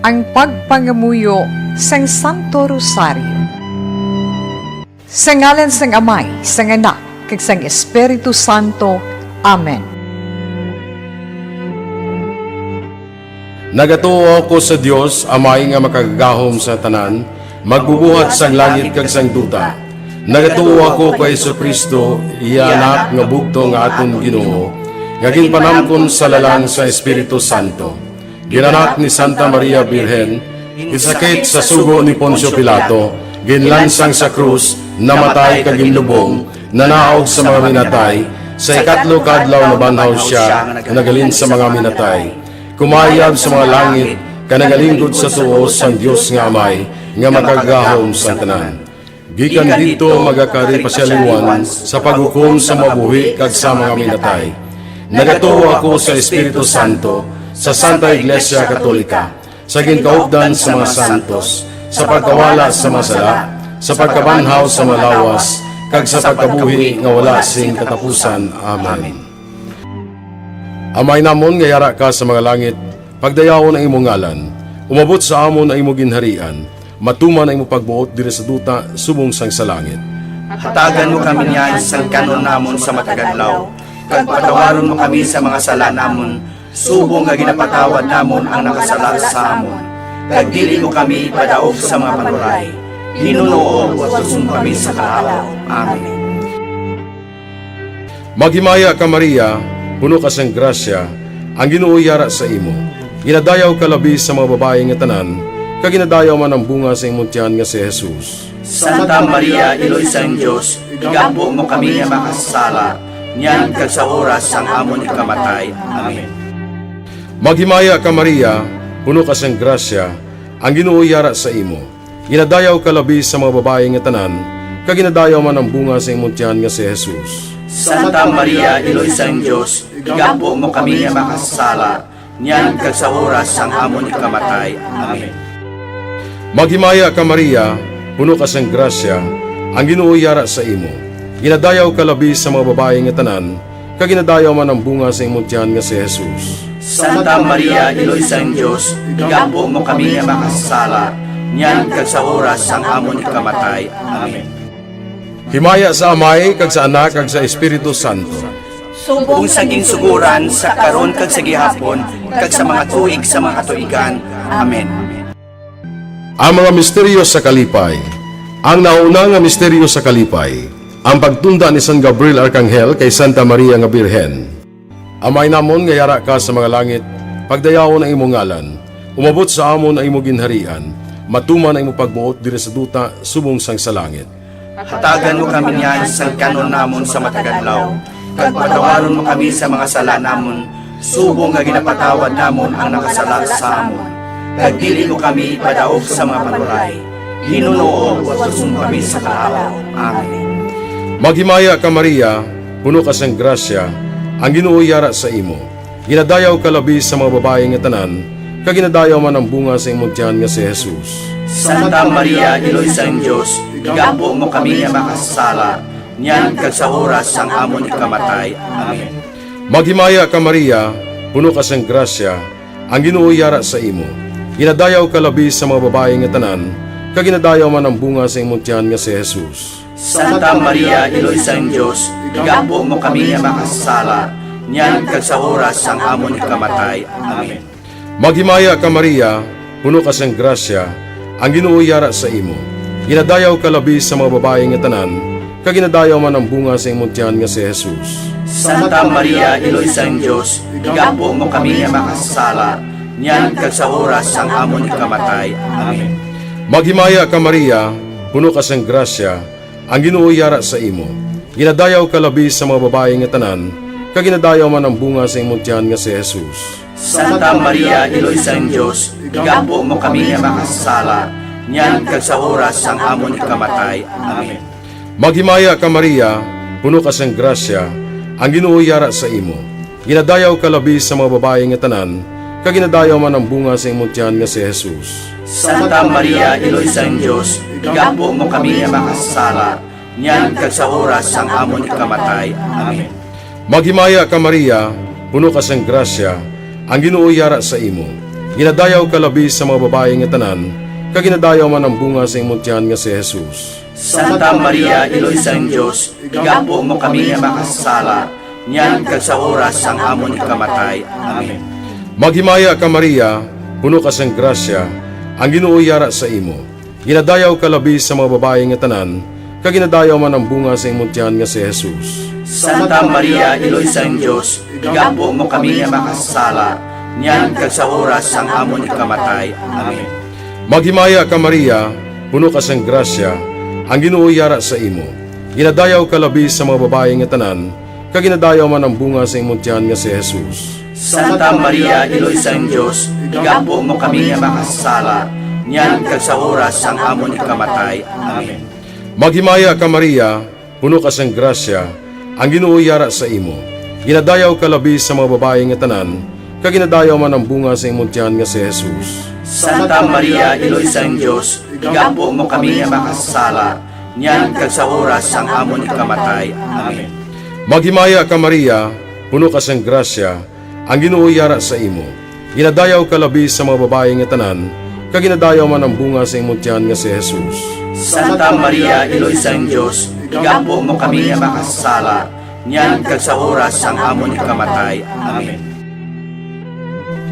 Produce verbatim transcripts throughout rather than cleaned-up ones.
Ang pagpangamuyo sang Santo Rosario. Sa ngalan sang Amay, sang Anak, kag sang Espiritu Santo. Amen. Nagatuo ako sa Dios, Amay nga Makagagahom sa tanan, Magbubuhat sang langit kag sang duta. Nagatuo ako kay Jesu-Cristo, iya Anak nga bugtong nga aton Ginoo, nga ginpanamkon sa lalang sa Espiritu Santo. Ginanak ni Santa Maria Birhen, ginsakit sa sugo ni Poncio Pilato, ginlansang sa krus, namatay kag ginlubong, nanaog sa mga minatay, sa ikatlo ka adlaw nabanhaw sia nga naghalin sa mga minatay. Kumayab sa mga langit, kag nagalingkod sa tuo sang Dios nga Amay, nga Makagagahom sang tanan. Gikan didto magakari pa sia liwat sa paghukom sa mga buhi kag sa mga minatay. Nagatuo ako sa Espiritu Santo, sa Santa Iglesia Katolika, sa ginkaupdan sa mga santos, sa pagkawala sa mga sala, sa pagkabanhaw sa mga lawas, kag sa pagkabuhi nga wala sing katapusan. Amen. Amay namon nga yara ka sa mga langit, pagdayawon ang imo ngalan. Umabot sa amon ang imo ginharian. Matuman ang imo pagbuot diri sa duta subong sang sa langit. Hatagan mo kami niyan sang kan-on namon sa matag adlaw, kag patawaron mo kami sa mga sala namon, subong nga ginapatawad namon ang nakasala sa amon. Kag dili mo kami ipadaog sa mga panuray. Ginoo, utuson mo kami sa kalapaw. Amen. Maghimaya ka, Maria, puno ka sang grasya, ang Ginoo yara sa imo. Ginadayaw ka labi sa mga babayi nga tanan, kag ginadayaw man ang bunga sa imong tiyan nga si Jesus. Santa Maria, Iloy sang Dios, igampo mo kami nga makasasala, niyan kag sa oras sang amon ikamatay. Amen. Maghimaya ka, Maria, puno ka sang grasya, ang Ginoo yara sa imo. Ginadayaw ka labi sa mga babayi nga tanan, kag ginadayaw man ang bunga sa imong tiyan nga si Jesus. Santa Maria, Iloy sang Dios, igampo mo kami nga makasasala, niyan kag sa oras sang amon ikamatay. Amen. Maghimaya ka, Maria, puno ka sang grasya, ang Ginoo yara sa imo. Ginadayaw ka labi sa mga babayi nga tanan, kag ginadayaw man ang bunga sa imong tiyan nga si Jesus. Santa Maria, Iloy sang Dios, igampo mo kami nga makasasala, niyan kag sa oras sang amon ikamatay. Amen. Himaya sa Amay, kag sa Anak, kag sa Espiritu Santo. Subong sa ginsugoran, sa karon kag sa gihapon, kag sa mga tuig sa mga katuigan. Amen. Ang mga misteryo sa kalipay. Ang nauna nga misteryo sa kalipay, ang pagtunda ni San Gabriel Arkanghel kay Santa Maria nga Birhen. Amay namon nga yara ka sa mga langit, pagdayawon ang imong ngalan. Umabot sa amon ang imong ginharian. Matuman ang imong pagbuot diri sa duta subong sang sa langit. Hatagan mo kami niyan sang kan-on namon sa matag adlaw, kag patawaron mo kami sa mga sala namon, subong nga ginapatawad namon ang nakasala sa amon. Kag dili mo kami ipadaog sa mga panuray. Ginoo, utuson mo kami sa kalapaw. Amen. Maghimaya ka, Maria, puno ka sang grasya, ang Ginoo yara sa imo. Ginadayaw ka labi sa mga babayi nga tanan, kag ginadayaw man ang bunga sa imong tiyan nga si Jesus. Santa Maria, Iloy sang Dios, igampo mo kami nga makasasala, niyan kag sa oras sang amon ikamatay. Amen. Maghimaya ka, Maria, puno ka sang grasya, ang Ginoo yara sa imo. Ginadayaw ka labi sa mga babayi nga tanan, kag ginadayaw man ang bunga sa imong tiyan nga si Jesus. Santa Maria, Iloy sang Dios, igampo mo kami nga makasasala, niyan kag sa oras sang amon ikamatay. Amen. Maghimaya ka, Maria, puno ka sang grasya, ang Ginoo yara sa imo. Ginadayaw ka labi sa mga babayi nga tanan, kag ginadayaw man ang bunga sa imong tiyan nga si Jesus. Santa Maria, Iloy sang Dios, igampo mo kami nga makasasala, niyan kag sa oras sang amon ikamatay. Amen. Maghimaya ka, Maria, puno ka sang grasya, ang Ginoo yara sa imo. Ginadayaw ka labi sa mga babayi nga tanan, kag ginadayaw man ang bunga sa imong tiyan nga si Jesus. Santa Maria, Iloy sang Dios, igampo mo kami nga makasasala, niyan kag sa oras sang amon ikamatay. Amen. Maghimaya ka, Maria, puno ka sang grasya, ang Ginoo yara sa imo. Ginadayaw ka labi sa mga babayi nga tanan, kag ginadayaw man ang bunga sa imong tiyan nga si Jesus. Santa Maria, Iloy sang Dios, igampo mo kami nga makasasala, niyan kag sa oras sang amon ikamatay. Amen. Maghimaya ka, Maria, puno ka sang grasya, ang Ginoo yara sa imo. Ginadayaw ka labi sa mga babayi nga tanan, kag ginadayaw man ang bunga sa imong tiyan nga si Jesus. Santa Maria, Iloy sang Dios, igampo mo kami nga makasasala, niyan kag sa oras sang amon ikamatay. Amen. Maghimaya ka, Maria, puno ka sang grasya, ang Ginoo yara sa imo. Ginadayaw ka labi sa mga babayi nga tanan, kag ginadayaw man ang bunga sa imong tiyan nga si Jesus. Santa Maria, Iloy sang Dios, igampo mo kami nga makasasala, niyan kag sa oras sang amon ikamatay. Amen. Maghimaya ka, Maria, puno ka sang grasya, ang Ginoo yara sa imo. Ginadayaw ka labi sa mga babayi nga tanan, kag ginadayaw man ang bunga sa imong tiyan nga si Jesus. Santa Maria, Iloy sang Dios, igampo mo kami nga makasasala, niyan kag sa oras sang amon ikamatay. Amen. Maghimaya ka, Maria, puno ka sang grasya, ang Ginoo yara sa imo. Ginadayaw ka labi sa mga babayi nga tanan, kag ginadayaw man ang bunga sa imong tiyan nga si Jesus. Santa Maria, Iloy sang Dios, igampo mo kami nga makasasala, niyan kag sa oras sang amon ikamatay. Amen. Maghimaya ka, Maria, puno ka sang grasya, ang Ginoo yara sa imo. Ginadayaw ka labi sa mga babayi nga tanan, kag ginadayaw man ang bunga sa imong tiyan nga si Jesus. Santa Maria, Iloy sang Dios, igampo mo kami nga makasasala, niyan kag sa oras sang amon ikamatay. Amen.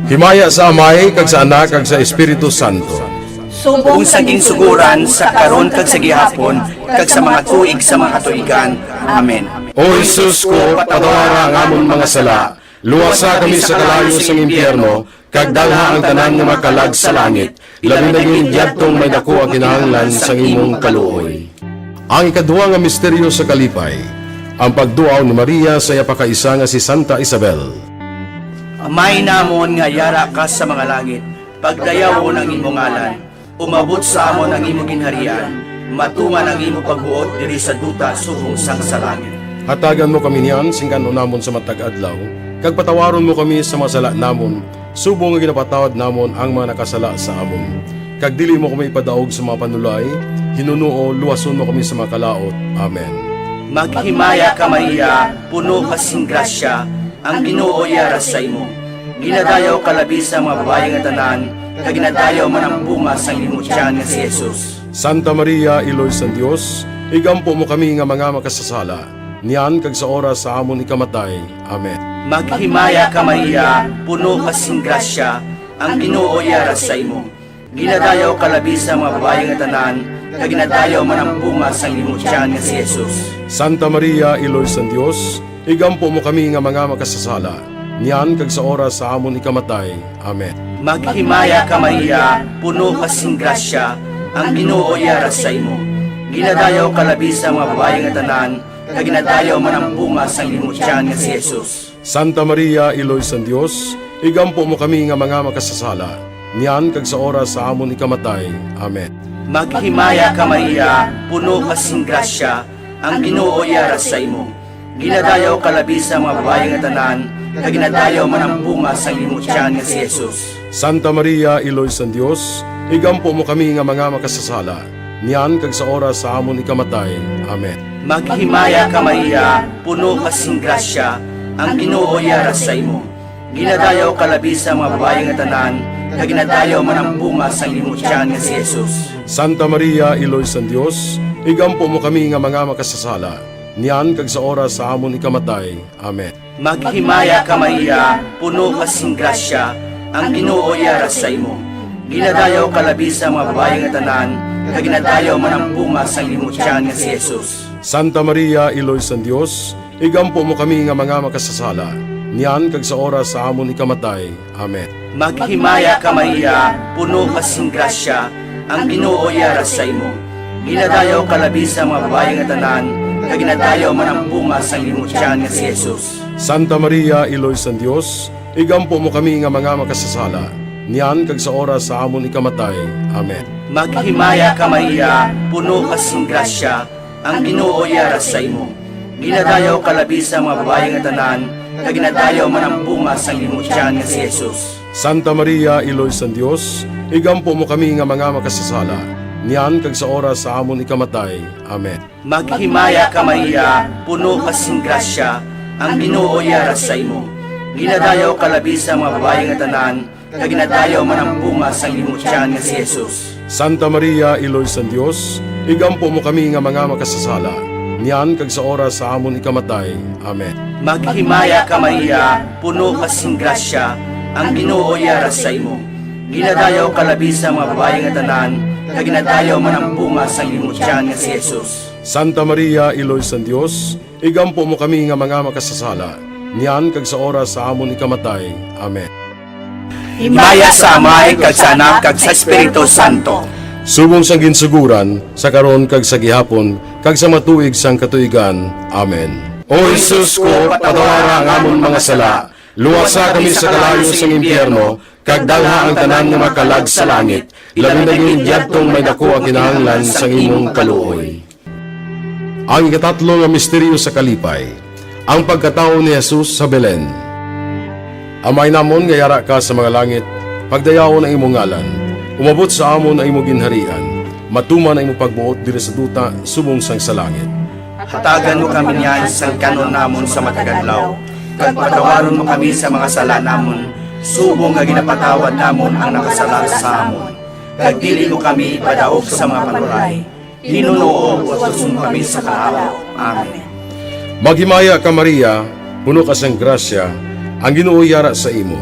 Himaya sa Amay, kag sa Anak, kag sa Espiritu Santo. Subong sa ginsuguran, sa karon, kag sa gihapon, kag sa mga tuig sa mga katuigan. Amen. O Jesus ko, patawara ang amon mga sala, luwasa kami sa kalayo sang impyerno, kag dalha ang tanan nga makalag sa langit, labi na gid yadtong may daku ang kinahanglan sang imong kaluoy. Ang ikaduha nga misteryo sa kalipay, ang pagduaw ni Maria sa iya pakaisa nga si Santa Isabel. Amay namon nga yara ka sa mga langit, pagdayawon ang imo ngalan, umabot sa amon ang imo ginharian, matuman ang imo pagbuot diri sa duta subong sang sa langit. Hatagan mo kami niyan sing kan-on namon sa matag adlaw, kag patawaron mo kami sa mga sala namon, subong nga ginapatawad namon ang mga nakasala sa amon. Kag dili mo kami ipadaog sa mga panulay, hinunoo luwason mo kami sa mga kalaut. Amen. Maghimaya ka, Maria, puno ka sing grasya, ang Ginoo yara sa imo. Ginadayaw ka labi sa mga babayi nga tanan, kag ginadayaw man ang bunga sang imo tiyan nga si Jesus. Santa Maria, Iloy sang Dios, igampo mo kami nga mga makasasala, niyan kag sa oras sa amon ikamatay. Amen. Maghimaya ka, Maria, puno ka sing grasya, ang Ginoo yara sa imo. Ginadayaw ka labi sa mga babayi nga tanan, kag ginadayaw man ang bunga sang imo tiyan nga si Jesus. Santa Maria, Iloy sang Dios, igampo mo kami nga mga makasasala, niyan kag sa oras sa amon ikamatay. Amen. Maghimaya ka, Maria, puno ka sing grasya, ang Ginoo yara sa imo. Ginadayaw ka labi sa mga babayi nga tanan, kag ginadayaw man ang bunga sang imo tiyan nga si Jesus. Santa Maria, Iloy sang Dios, igampo mo kami nga mga makasasala, niyan kag sa oras sa amon ikamatay. Amen. Maghimaya ka, Maria, puno ka sing grasya, ang Ginoo yara sa imo. Ginadayaw ka labi sa mga babayi nga tanan, kag ginadayaw man ang bunga sang imo tiyan nga si Jesus. Santa Maria, Iloy sang Dios, igampo mo kami nga mga makasasala, niyan kag sa oras sa amon ikamatay. Amen. Maghimaya ka, Maria, puno ka sing grasya, ang Ginoo yara sa imo. Ginadayaw ka labi sa mga babayi nga tanan, kag ginadayaw man ang bunga sang imo tiyan nga si Jesus. Santa Maria, Iloy sang Dios, igampo mo kami nga mga makasasala, niyan kag sa oras sa amon ikamatay. Amen. Maghimaya ka, Maria, puno ka sing grasya, ang Ginoo yara sa imo. Ginadayaw ka labi sa mga babayi nga tanan, kag ginadayaw man ang bunga sang imo tiyan nga si Jesus. Santa Maria, Iloy sang Dios, igampo mo kami nga mga makasasala, niyan kag sa oras sa amon ikamatay. Amen. Maghimaya ka, Maria, puno ka sing grasya, ang Ginoo yara sa imo. Ginadayaw ka labi sa mga babayi nga tanan, kag ginadayaw man ang bunga sang imo tiyan nga si Jesus. Santa Maria, Iloy sang Dios, igampo mo kami nga mga makasasala, niyan kag sa oras sa amon ikamatay. Amen. Maghimaya ka, Maria, puno ka sing grasya, ang Ginoo yara sa imo. Ginadayaw ka labi sa mga babayi nga tanan, kag ginadayaw man ang bunga sang imo tiyan nga si Jesus. Santa Maria, Iloy sang Dios, igampo mo kami nga mga makasasala, niyan kag sa oras sa amon ikamatay. Amen. Maghimaya ka, Maria, puno ka sing grasya, ang Ginoo yara sa imo. Ginadayaw ka labi sa mga babayi nga tanan, kag ginadayaw man ang bunga sang imong tiyan nga si Jesus. Santa Maria, Iloy sang Dios, igampo mo kami nga mga makasasala, niyan kag sa oras sa amon ikamatay. Amen. Maghimaya ka, Maria, puno ka sing grasya, ang Ginoo yara sa imo. Ginadayaw ka labi sa mga babayi nga tanan, kag ginadayaw man ang bunga sang imong tiyan nga si Jesus. Santa Maria, Iloy sang Dios, igampo mo kami nga mga makasasala, niyan kag sa oras sa amon ikamatay. Amen. Himaya sa Amay, kag sa Anak, kag sa Espiritu Santo. Subong sang ginsugoran, sa karon, kag sa gihapon, kag sa matuig sang katuigan. Amen. O Jesus ko, patawara ang amon mga sala, luwasa kami sa kalayo sang impyerno, kag dalha ang tanan nga makalag sa langit, labi na gid yadtong may daku ang kinahanglan sang imong kaluoy. Ang ikatatlo nga misteryo sa kalipay, ang pagkatawo ni Jesus sa Belen. Amay namon nga yara ka sa mga langit, pagdayawon ang imong ngalan, umabot sa amon ang imong ginharian, matuman ang imong pagbuot diri sa duta subong sang sa langit. Hatagan mo kami niyan sang kan-on namon sa matag adlaw, kag patawaron mo kami sa mga sala namon, subong nga ginapatawad namon ang nakasala sa amon. Kag dili mo kami ipadaog sa mga panuray, Ginoo, uwaton mo kami sa kalawa. Amen. Maghimaya ka, Maria, puno ka sang grasya, ang Ginoo yara sa imo.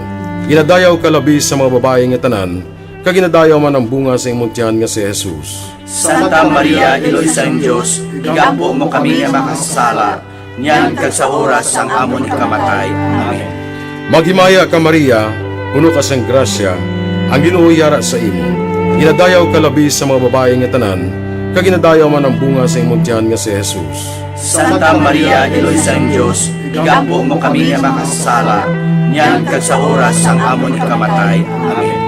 Ginadayaw ka labi sa mga babayi nga tanan, kag ginadayaw man ang bunga sa imong tiyan nga si Jesus. Santa Maria, Iloy sang Dios, igampo mo kami nga makasasala, niyan kag sa oras sang amon ikamatay. Amen. Maghimaya ka, Maria, puno ka sang grasya, ang Ginoo yara sa imo. Ginadayaw ka labi sa mga babayi nga tanan, kag ginadayaw man ang bunga sa imong tiyan nga si Jesus. Santa Maria, Iloy sang Dios, igampo mo kami nga makasasala, niyan kag sa oras sang amon ikamatay. Amen.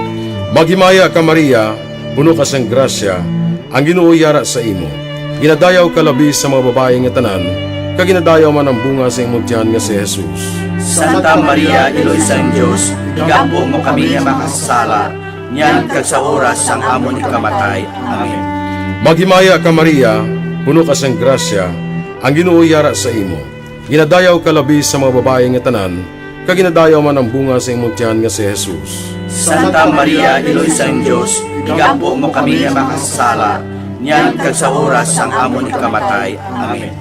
Maghimaya ka, Maria, puno ka sang grasya, ang Ginoo yara sa imo. Ginadayaw ka labi sa mga babayi nga tanan, kag ginadayaw man ang bunga sa imong tiyan nga si Jesus. Santa Maria, Iloy sang Dios, igampo mo kami nga makasasala, niyan kag sa oras sang amon ikamatay. Amen. Maghimaya ka, Maria, puno ka sang grasya, ang Ginoo yara sa imo. Ginadayaw ka labi sa mga babayi nga tanan, kag ginadayaw man ang bunga sa imong tiyan nga si Jesus. Santa Maria, Iloy sang Dios, igampo mo kami nga makasasala, niyan kag sa oras sang amon ikamatay. Amen.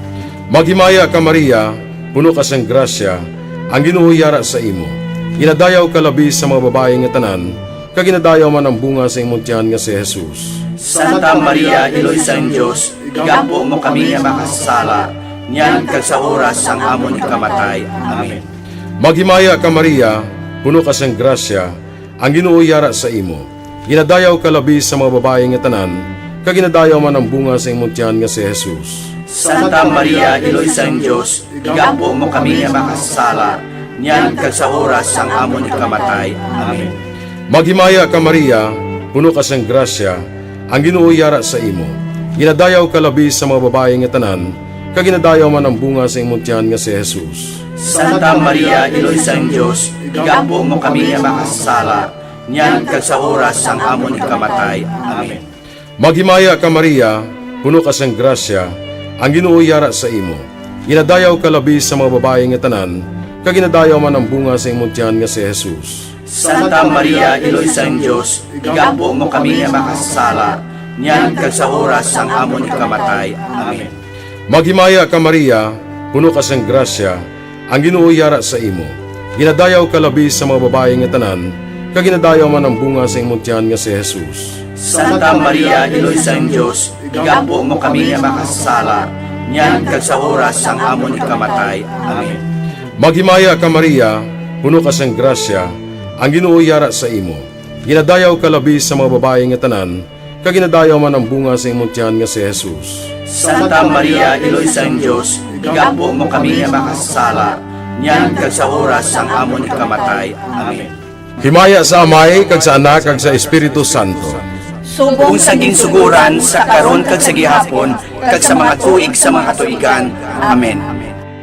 Maghimaya ka, Maria, puno ka sang grasya, ang Ginoo yara sa imo. Ginadayaw ka labi sa mga babayi nga tanan, kag ginadayaw man ang bunga sa imong tiyan nga si Jesus. Santa Maria, Iloy sang Dios, igampo mo kami nga makasasala, niyan kag sa oras sang amon ikamatay. Amen. Maghimaya ka, Maria, puno ka sang grasya, ang Ginoo yara sa imo. Ginadayaw ka labi sa mga babayi nga tanan, kag ginadayaw man ang bunga sa imong tiyan nga si Jesus. Santa Maria, Iloy sang Dios, igampo mo kami nga makasasala, niyan kag sa oras sang amon ikamatay. Amen. Maghimaya ka, Maria, puno ka sang grasya, ang Ginoo yara sa imo. Ginadayaw ka labi sa mga babayi nga tanan, kag ginadayaw man ang bunga sa imong tiyan nga si Jesus. Santa Maria, Iloy sang Dios, igampo mo kami nga makasasala, niyan kag sa oras sang amon ikamatay. Amen. Maghimaya ka, Maria, puno ka sang grasya, ang Ginoo yara sa imo. Ginadayaw ka labi sa mga babayi nga tanan, kag ginadayaw man ang bunga sa imong tiyan nga si Jesus. Santa Maria, Iloy sang Dios, igampo mo kami nga makasasala, niyan kag sa oras sang amon ikamatay. Amen. Maghimaya ka, Maria, puno ka sang grasya, ang Ginoo yara sa imo. Ginadayaw ka labi sa mga babayi nga tanan, kag ginadayaw man ang bunga sa imong tiyan nga si Jesus. Santa Maria, Iloy sang Dios, igampo mo kami nga makasasala, niyan kag sa oras sang amon ikamatay. Amen. Maghimaya ka, Maria, puno ka sang grasya, ang Ginoo yara sa imo. Ginadayaw ka labi sa mga babayi nga tanan, kag ginadayaw man ang bunga sa imong tiyan nga si Jesus. Santa Maria, Iloy sang Dios, igampo mo kami nga makasasala, niyan kag sa oras sang amon ikamatay. Amen. Himaya sa Amay, kag sa Anak, kag sa Espiritu Santo. Subong sa ginsugoran, sa karon, kag sa gihapon, kag sa mga tuig sa mga katuigan. Amen.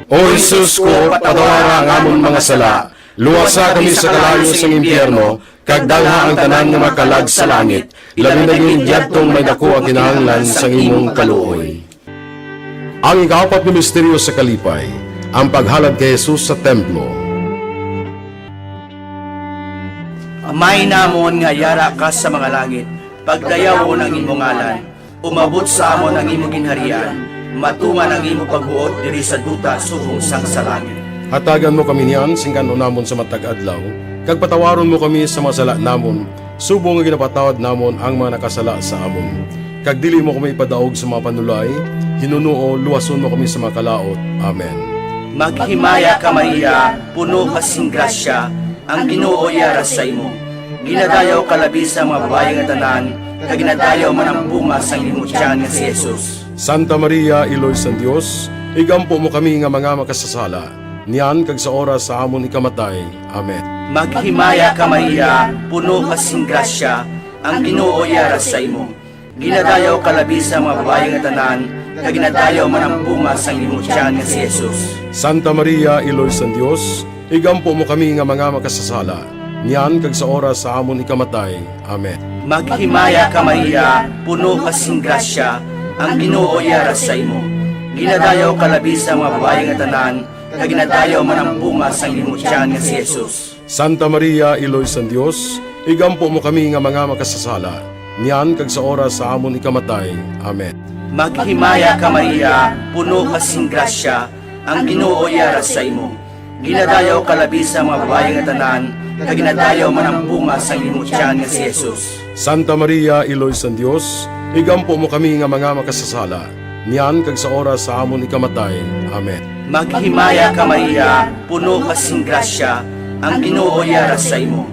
O Jesus ko, patawara ang amon mga sala, luwasa kami sa kalayo sang impyerno, kag dalha ang tanan nga makalag sa langit, labi na gid yadtong may daku ang kinahanglan sang imong kaluoy. Ang ikaapat nga misteryo sa kalipay, ang paghalad kay Jesus sa templo. Amay namon nga yara ka sa mga langit, pagdayawon ang imo ngalan. Umabot sa amon ang imo ginharian. Matuman ang imo pagbuot diri sa duta subong sang sa langit. Hatagan mo kami niyan sing kan-on namon sa matag adlaw, kag patawaron mo kami sa mga sala namon, subong nga ginapatawad namon ang mga nakasala sa amon. Kag dili mo kami ipadaog sa mga panulay, hinunoo luwason mo kami sa mga kalaut. Amen. Maghimaya ka, Maria, puno ka sing grasya, ang Ginoo yara sa imo. Ginadayaw ka labi sa mga babayi nga tanan, kag ginadayaw man ang bunga sang imo tiyan nga si Jesus. Santa Maria, Iloy sang Dios, igampo mo kami nga mga makasasala, niyan kag sa oras sa amon ikamatay. Amen. Maghimaya ka, Maria, puno ka sing grasya, ang Ginoo yara sa imo. Ginadayaw ka labi sa mga babayi nga tanan, kag ginadayaw man ang bunga sang imo tiyan nga si Jesus. Santa Maria, Iloy sang Dios, igampo mo kami nga mga makasasala, niyan kag sa oras sa amon ikamatay. Amen. Maghimaya ka, Maria, puno ka sing grasya, ang Ginoo yara sa imo. Ginadayaw ka labi sa mga babayi nga tanan, kag ginadayaw man ang bunga sang imo tiyan nga si Jesus. Santa Maria, Iloy sang Dios, igampo mo kami nga mga makasasala, niyan kag sa oras sa amon ikamatay. Amen. Maghimaya ka, Maria, puno ka sing grasya, ang Ginoo yara sa imo. Ginadayaw ka labi sa mga babayi nga tanan, kag ginadayaw man ang bunga sang imo tiyan nga si Jesus. Santa Maria, Iloy sang Dios, igampo mo kami nga mga makasasala, niyan kag sa oras sa amon ikamatay. Amen. Maghimaya ka, Maria, puno ka sing grasya, ang Ginoo yara sa imo.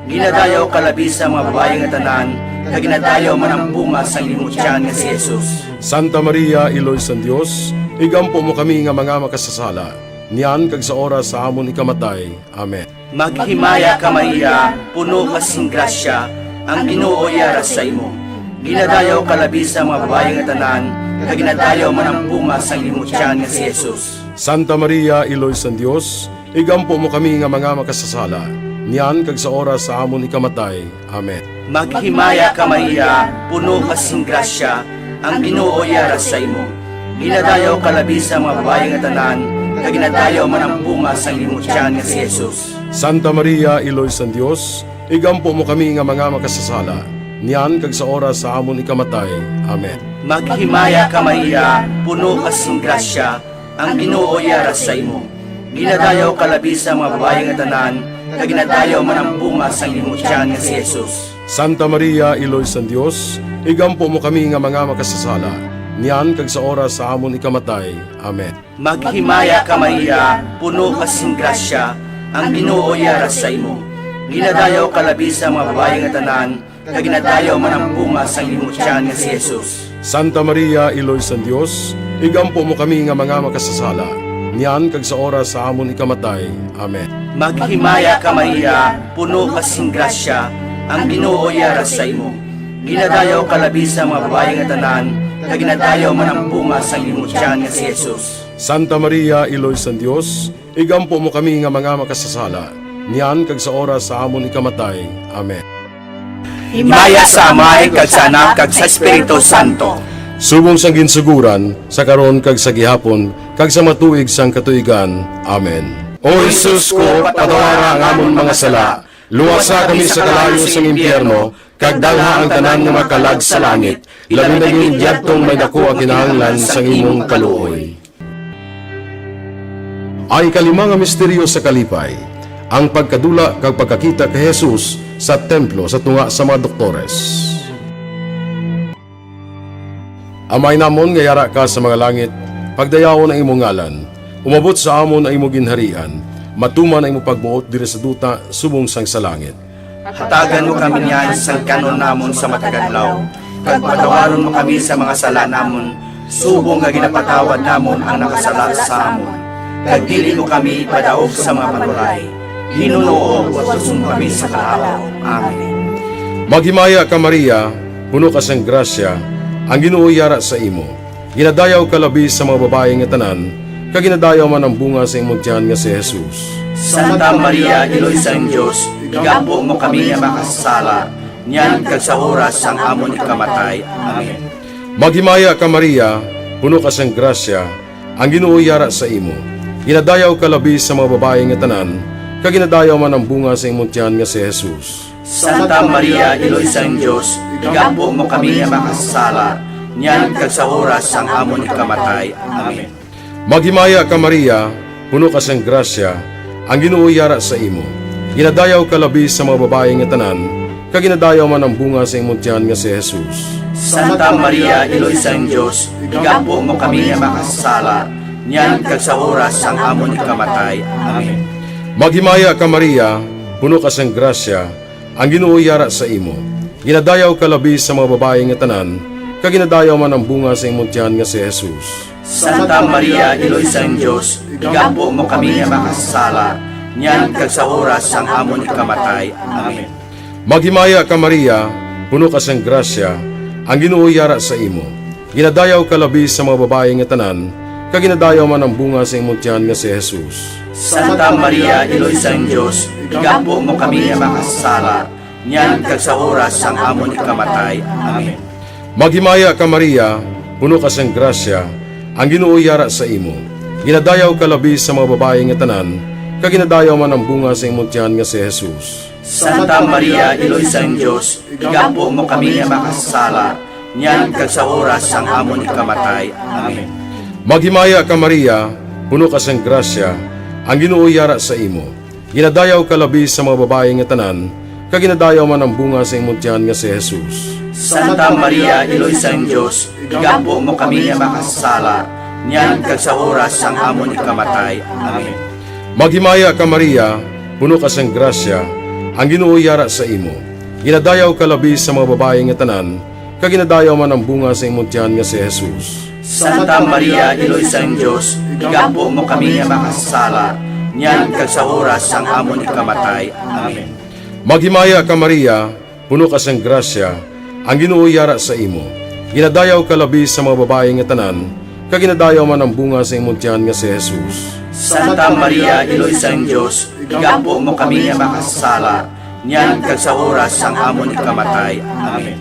Ginadayaw ka labi sa mga babayi nga tanan, kag ginadayaw man ang bunga sang imo tiyan nga si Jesus. Santa Maria, Iloy sang Dios, igampo mo kami nga mga makasasala, niyan kag sa oras sa amon ikamatay. Amen. Maghimaya ka, Maria, puno ka sing grasya, ang Ginoo yara sa imo. Ginadayaw ka labi sa mga babayi nga tanan, kag ginadayaw man ang bunga sang imo tiyan nga si Jesus. Santa Maria, Iloy sang Dios, igampo mo kami nga mga makasasala, niyan kag sa oras sa amon ikamatay. Amen. Maghimaya ka, Maria, puno ka sing grasya, ang Ginoo yara sa imo. Ginadayaw ka labi sa mga babayi nga tanan, kag ginadayaw man ang bunga sang imo tiyan nga si Jesus. Santa Maria, Iloy sang Dios, igampo mo kami nga mga makasasala, niyan kag sa oras sa amon ikamatay. Amen. Maghimaya ka, Maria, puno ka sing grasya, ang Ginoo yara sa imo. Ginadayaw ka labi sa mga babayi nga tanan, kag ginadayaw man ang bunga sang imo tiyan nga si Jesus. Santa Maria, Iloy sang Dios, igampo mo kami nga mga makasasala, niyan kag sa oras sa amon ikamatay. Amen. Maghimaya ka, Maria, puno ka sing grasya, ang Ginoo yara sa imo. Ginadayaw ka labi sa mga babayi nga tanan, kag ginadayaw man ang bunga sang imo tiyan nga si Jesus. Santa Maria, Iloy sang Dios, igampo mo kami nga mga makasasala, niyan kag sa oras sa amon ikamatay. Amen. Maghimaya ka, Maria, puno ka sing grasya, ang Ginoo yara sa imo. Ginadayaw ka labi sa mga babayi nga tanan, kag ginadayaw man ang bunga sang imo tiyan nga si Jesus. Santa Maria, Iloy sang Dios, igampo mo kami nga mga makasasala, niyan kag sa oras sa amon ikamatay. Amen. Himaya sa Amay, kag sa Anak, kag sa Espiritu Santo. Subong sang ginsuguran, sa karon kag sa gihapon, kag sa mga tuig sang katuigan. Amen. O Jesus ko, patawara ang amon mga sala, luwasa kami sa kalayo sang impyerno, kag dalha ang tanan nga mga kalag sa langit, labi na gid yadtong may daku ang kinahanglan sang imong kaluoy. Ang ikalima nga misteryo sa kalipay, ang pagkadula kag pagkakita kay Jesus sa templo sa tunga sa mga doktores. Amay namon nga yara ka sa mga langit, pagdayawon ang imong ngalan. Umabot sa amon ang imo ginharian. Matuman ang imo pagbuot diri sa duta subong sang sa langit. Hatagan mo kami niyan sang kan-on namon sa matag adlaw, kag patawaron mo kami sa mga sala namon, subong nga ginapatawad namon ang nakasala sa amon. Kag dili mo kami ipadaog sa mga panulay, hinunoo luwason mo kami sa kalaut. Amen. Maghimaya ka, Maria, puno ka sang grasya, ang Ginoo yara sa imo. Ginadayaw ka labi sa mga babayi nga tanan, kag ginadayaw man ang bunga sa imong tiyan nga si Jesus. Santa Maria, Iloy sang Dios, igampo mo kami nga makasasala, niyan kag sa oras sang amon ikamatay. Amen. Maghimaya ka, Maria, puno ka sang grasya, ang Ginoo yara sa imo. Ginadayaw ka labi sa mga babayi nga tanan, kag ginadayaw man ang bunga sa imong tiyan nga si Jesus. Santa Maria, Iloy sang Dios, igampo mo kami nga makasasala, niyan kag sa oras sang amon ikamatay. Amen. Maghimaya ka, Maria, puno ka sang grasya, ang Ginoo yara sa imo. Ginadayaw ka labi sa mga babayi nga tanan, kag ginadayaw man ang bunga sa imong tiyan nga si Jesus. Santa Maria, Iloy sang Dios, igampo mo kami nga makasasala, niyan kag sa oras sang amon ikamatay. Amen. Maghimaya ka, Maria, puno ka sang grasya, ang Ginoo yara sa imo. Ginadayaw ka labi sa mga babayi nga tanan, kag ginadayaw man ang bunga sa imong tiyan nga si Jesus. Santa Maria, Iloy sang Dios, igampo mo kami nga makasasala, niyan kag sa oras sang amon ikamatay. Amen. Maghimaya ka, Maria, puno ka sang grasya, ang Ginoo yara sa imo. Ginadayaw ka labi sa mga babayi nga tanan, kag ginadayaw man ang bunga sa imong tiyan nga si Jesus. Santa Maria, Iloy sang Dios, igampo mo kami nga makasasala, niyan kag sa oras sang amon ikamatay. Amen. Maghimaya ka, Maria, puno ka sang grasya, ang Ginoo yara sa imo. Ginadayaw ka labi sa mga babayi nga tanan, kag ginadayaw man ang bunga sa imong tiyan nga si Jesus. Santa Maria, Iloy sang Dios, igampo mo kami nga makasasala, niyan kag sa oras sang amon ikamatay. Amen. Maghimaya ka, Maria, puno ka sang grasya, ang Ginoo yara sa imo. Ginadayaw ka labi sa mga babayi nga tanan, kag ginadayaw man ang bunga sa imong tiyan nga si Jesus. Santa Maria, Iloy sang Dios, igampo mo kami nga makasasala, niyan kag sa oras sang amon ikamatay. Amen. Maghimaya ka, Maria, puno ka sang grasya, ang Ginoo yara sa imo. Ginadayaw ka labi sa mga babayi nga tanan, kag ginadayaw man ang bunga sa imong tiyan nga si Jesus. Santa Maria, Iloy sang Dios, igampo mo kami nga makasasala, niyan kag sa oras sang amon ikamatay. Amen. Maghimaya ka, Maria, puno ka sang grasya, ang Ginoo yara sa imo. Ginadayaw ka labi sa mga babayi nga tanan, kag ginadayaw man ang bunga sa imong tiyan nga si Jesus. Santa Maria, Iloy sang Dios, igampo mo kami nga makasasala, niyan kag sa oras sang amon ikamatay. Amen.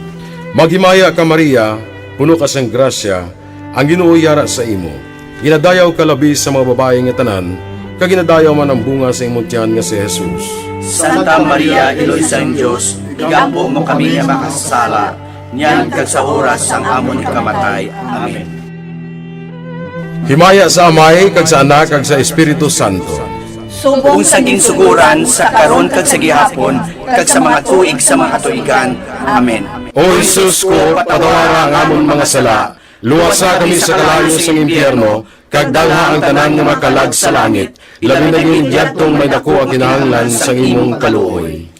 Maghimaya ka, Maria, puno ka sang grasya, ang Ginoo yara sa imo. Ginadayaw ka labi sa mga babayi nga tanan, kag ginadayaw man ang bunga sa imong tiyan nga si Jesus. Santa Maria, Iloy sang Dios, igampo mo kami nga makasasala, niyan kag sa oras sang amon ikamatay. Amen. Himaya sa Amay, kag sa Anak, kag sa Espiritu Santo. Subong sa ginsuguran, sa karon, kag sa gihapon, kag sa mga tuig sa mga katuigan. Amen. O Jesus ko, patawara ang amon mga sala, luwasa kami sa kalayo sang impyerno, kag dalha ang tanan nga makalag sa langit, labi na gid yadtong may daku ang kinahanglan sang imong kaluoy.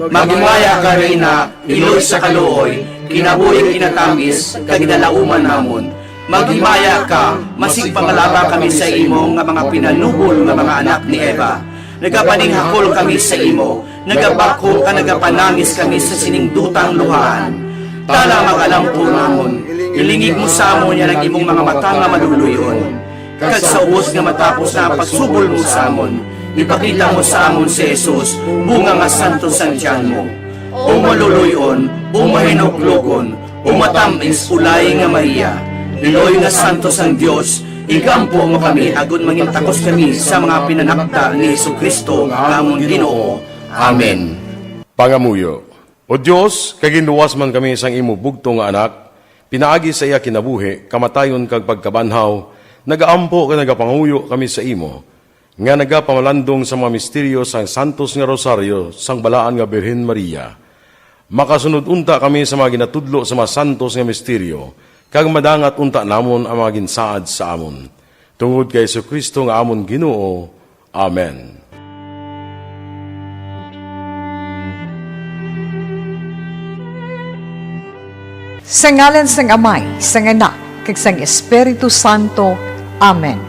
Maghimaya ka, Reyna, iloy sa kaluoy, kinabuhi kinatamis, kag ginalauman namon. Maghimaya ka, masigpangalaba kami sa imo nga mga pinalubol nga mga anak ni Eva. Nagapaninghakol kami sa imo, nagabakho ka, nagapanangis kami sa sining dutang luhaan. Tala, mag-alampo namon, ilingig mo sa amon yan ang imong mga mata nga maluluy-on. Kag sa ubos nga matapos na ang pagsubol mo sa amon, ipakita mo sa amon si Jesus, bunga nga santo sang tiyan mo. O maluluy-on, o mahinuklogon, o matamis, ulay nga Maria, Iloy nga santo sang Dios, igampo mo kami agod mangin takos kami sa mga pinanakda ni Jesu-Cristo nga amon Ginoo. Amen. Pangamuyo. O Dios, kay ginluwas man kami sang imo bugtong nga Anak, pinaagi sa iya kinabuhi, kamatayon, kag pagkabanhaw, nagaampo kag nagapangamuyo kami sa imo, nga nagapamalandong sa mga misteryo sang santos nga rosaryo sang Balaan nga Birhen Maria. Makasunod unta kami sa mga ginatudlo sa mga santos nga misteryo, kag madangat unta namon ang mga ginsaad sa amon. Tungod kay Jesu-Cristo nga amon Ginoo. Amen. Sa ngalan sang Amay, sang Anak, kag sang Espiritu Santo. Amen.